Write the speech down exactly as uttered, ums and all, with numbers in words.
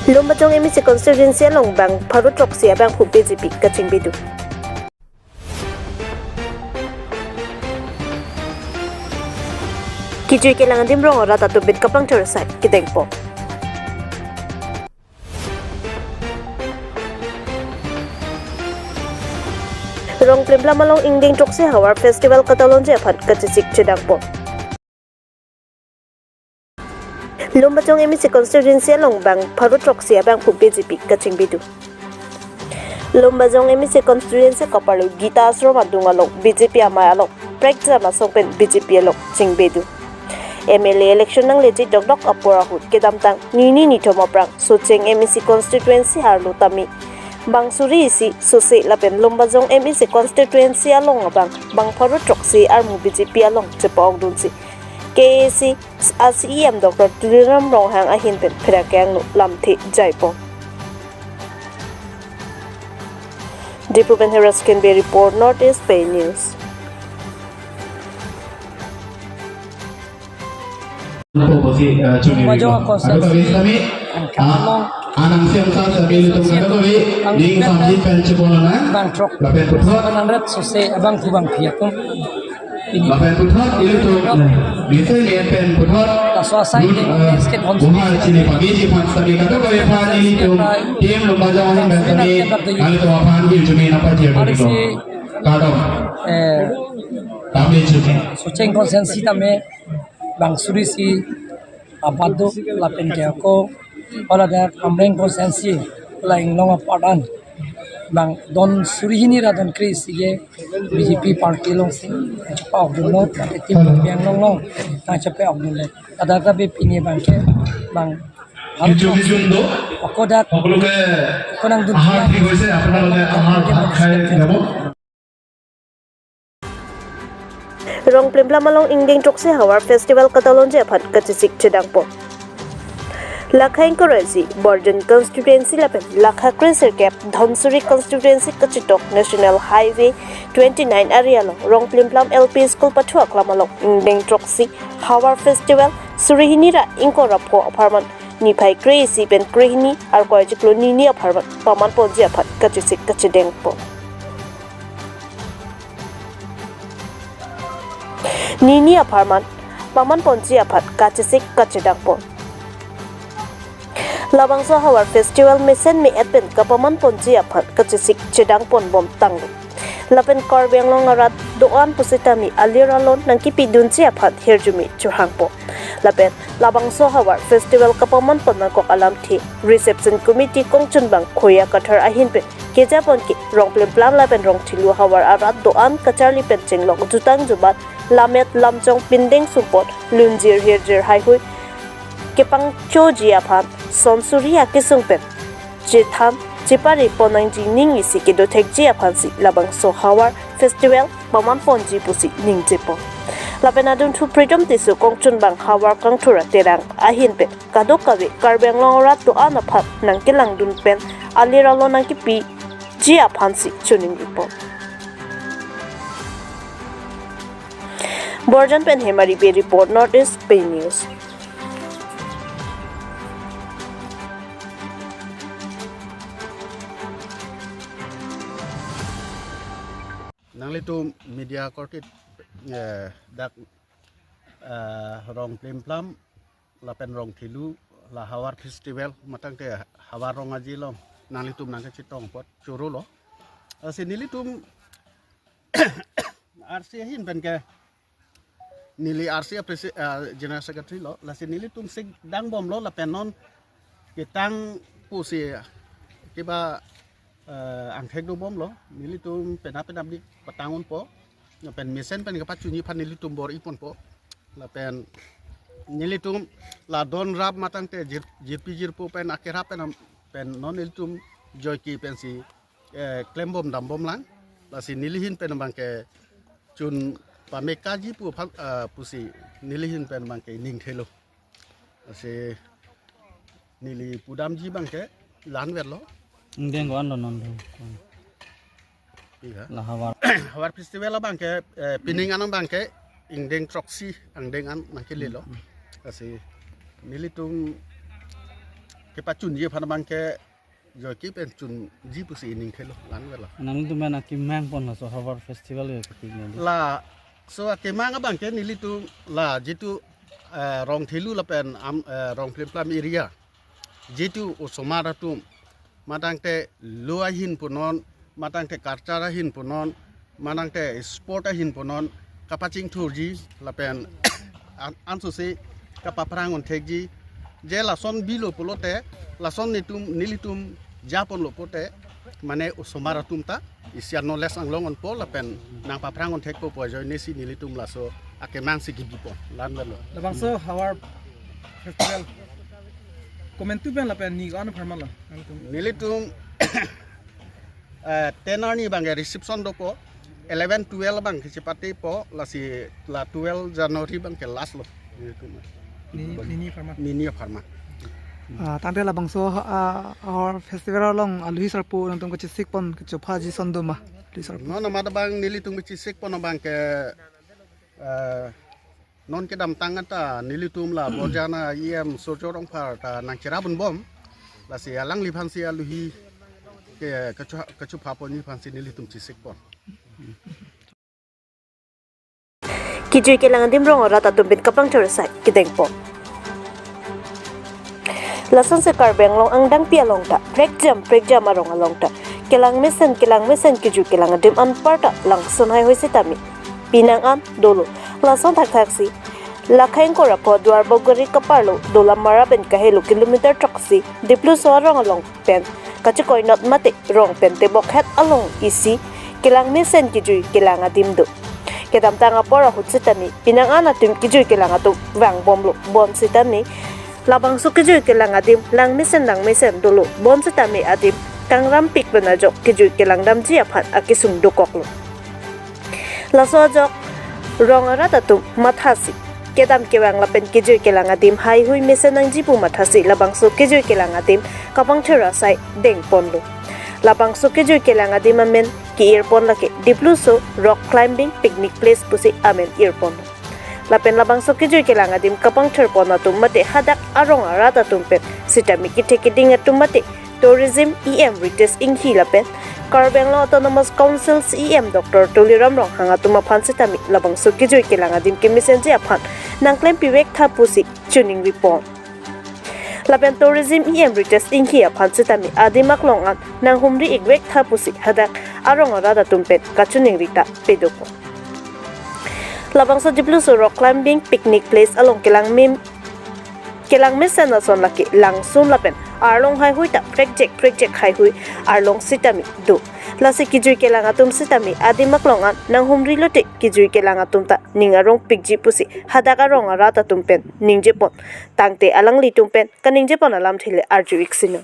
Lumbajong M A C constituency along bang pharo throksi abangphu B J P kachingbe do. Kejui kelang adim rong arat atum bin kapangthir asai kedengpo. Rong Plimplam along ingdeng throksi Havar Festival katalonji aphan kachesik chedangpo. Lumbajong M A C constituency along bang pharo throksi abangphu B J P kachingbe do. Lumbajong M A C constituency kaparlo Gita Ashram adung along B J P amei along prekjam asong pen B J P along chingbe do. M L A election nangleji dokdok apor ahut kedamtang nini nithom aphrang Socheng M A C constituency arlo tame bang suri isi sose lapen Lumbajong M A C constituency along abang bang pharo throksi armu B J P along chepa-okdunsi K A A C a C E M Doctor Tuliram Ronghang ahin pen pherangke angno lamthe jaipo. Diphu pen Heras Kenbe report, North East Pei News. Lumbajong constituency, ah, anang siang sa sa ilitum kadokave ning samjit pen chepon nang. Bang throk. Lapen puthot. One hundred sose abangphu bangphi atum. Lapen puthot ilitum, eh, bisa ni pen puthot. Laso asai ke, eh, biscuit hon. Buhar chini pagi si pan sami kadokave aphan ilitum. Team Lumbajong ahin pen sami. Ilitum aphan bil chumi napa dia begitu. Kadok. Eh, kami chumi. Socheng constituency tame bang suri isi abat do lapen ke ako hala dak Amreng constituency la Inglong apart an bang don suri hini ra don kre isi ke B J P party alongsi chepa-okdunlo, lapen team bang long long nangchepa-okdunlo. Ladak ta be pini bang ke bang Kichum kichum do. Ako dak সকলোকে ako nangdun আহাৰ ঠিক হৈছে, আপোনালোকে আহাৰ ভাত খাই যাব। Rong Plimplam along ingdeng throksi Havar Festival katalonji aphan kachesik chedangpo. Lakha ingkoi ra isi Borjan constituency lapen lakha kre sirkep Dhansiri constituency kachetok National Highway twenty-nine ari along Rong Plimplam L P School pathu aklam along ingdeng throksi Havar Festival suri hini ra ingkoi ra pho apharman niphai kre isi pen kre hini Arkoi chiklo nini apharman paman ponji aphan kachesik kachedengpo. Nini apharman paman ponji aphan kachesik kachedangpo. Labangso Havar Festival mesen me-et pen kapaman ponji aphan kachesik chedang ponbom tanglo. Lapen Karbi Anglong arat do-an pusitame alir alon nangkipidunji aphan hirjume churhangpo. Lapen labangso Havar Festival kapaman pon nangkok alamthe Reception Committee kongchunbang Khoya Kathar ahin pen kejapon ke Rong Plimplam lapen Rong Thilu havar arat do-an kacharli pen chenglok jutang jubat lammet lamchong pindeng sumpot lunjir hirjir haihui kepangchoji aphan son suri akesung pen chethan chepare pon nangji ning isi kedothekji aphansi labangso Havar Festival paman ponji pusi ningjepo. Lapen adunthu Pritom Tisso kongchunbang Havar Kangthura Terang ahin pen kadokave Karbi Anglong arat do-an aphan nangkelangdun pen alir alon nangkipiji aphansi choningripo. Borjan pen Hemari Bey report, North East Pei News. Nanglitum media korte, eh, dak, eh, Rong Plimplam lapen Rong Thilu la Havar Festival matangte Havar Rong Aje along nanglitum nangkachetong apot chorolo. Lasi nelitum R C ahin pen ke neli R C a presi-, ah, General Secretary lo, lasi nelitum sik dangbomlo lapen non ketang pusi kiba, eh, angthek dobomlo, nelitum penap penapdik patang unpo, lapen mesen pen kepachunji aphan nelitum bor-iponpo, lapen nelitum la don rap matangte jir-, jirpi jirpo pen akerap pen, pen non nelitum joike pensi eh, klembom dambom lang. Lasi nelihin pen abangke chun pamekaji pu aphan, eh, pusi nelihin pen abangke ningthelo. Lasi neli pudamji abangke la-an verlo. Ingdeng ko-an lo non do. Piha? La Havar. Havar Festival abangke, eh, pining an abangke ingdeng throksi angdeng an nangkelelo. Hmm. Lasi nelitum Kepachunji aphan abangke joike pen chunji pusi ining thelo, la-an avelo. Nangtum pen akemang pon laso Howraghat Festival ke ketik neli. Laso akemang abangke nelitum la jitu, eh, rong thelu lapen am, eh, rong plim plam area, jitu osomar atum, matangte lo ahin punon, matangte culture ahin punon, matangte sport ahin punon, kapachingthurji lapen an-, ansose kapaphrang-un thekji. Je lason bilo pulote, lason netum nelitum japonlo pote, mane osomar atum ta isi anole sanglong-unpo lapen nangpaphrang-un thekpo pu ajoinesi nelitum laso akemang si kebipon, la-an avelo. Labangso Howraghat Festival komantu pen lapen ni ko-an apharman lo nangtum? Nelitum, eh, ten arni abangke reception dopo, eleven twelve abangke chepatepo, lasi la twelve January abangke last lo. Nelitum. Ni, nini apharman? Nini apharman. Ah, tangte labangso, ah, Howraghat Festival along aluhi sarpo nangtum kachesik pon kachophaji ason doma, aluhi sarpo? Non amat abang nelitum kachesik pon abangke, eh, non kedamtang anta nelitum la Borjan a-E M Surjya Rongphar ta nangcherap-un bom. Lasi alangliphansi aluhi ke kacho, kachopha ponji aphansi nelitum chesik pon. Kejui kelang adim rong arat atum pen kapangthir asai kedeng pon. Lasonsi Karbi Anglong angdengpi along ta prekjam prekjam arong along ta kelang mesen kelang mesen kejui kelang adim anparta langsun haihui sitame penang an dolo. Lason thakthaksi la Khengkor apho Duarbagori kaparlo Dolamara pen kahelo kilometer throksi Dipluso arong along pen kachekoinot mate rong pen tebokhet along isi kelang mesen kejui kelang adim do. Kedamtang apor ahut sitame penang an atum kejui kelang atum vangbomlo, bonsitame labangso kejui kelang adim lang mesen lang mesen dolo, bonsitame adim kangrampik pen ajok kejui kelang damji aphan akesung dokoklo. Laso ajok rong arat atum mathasi kedam kevang lapen kejui kelang adim haihui mesen nangji pu mathasi labangso kejui kelang adim kapangthir asai dengponlo. Labangso kejui kelang adim amen ke-irpon lake Dipluso Rock Climbing Picnic Place pusi amen irponlo. Lapen labangso kejui kelang adim kapangthir pon atum mate hadak arong arat atum pen sitame kethe keding atum mate Tourism E M Ritesh Enghi lapen Karbi Anglong Autonomous Council C E M Doctor Tuliram Ronghang atum aphan sitame labangso kejui kelang adim kemesenji aphan nangklem pivektha pusi choningri pon. Lapen Tourism E M Ritesh Enghi aphan sitame adim aklong an nanghumri-ik vektha pusi hadak arong arat atum pen kachoningri ta pedopon. Labangso Dipluso Rock Climbing Picnic Place along kelang mim kelang mesen ason lake langsun lapen arlong haihui ta prekjek prekjek haihui arlong sitame do. Lasi kejui kelang atum sitame adim aklong an nanghumri lote kejui kelang atum ta ning arongpikji pusi hadak arong arat atum pen ningjepon. Tangte alanglitum pen kaningjepon alamthe le arju-ik sino.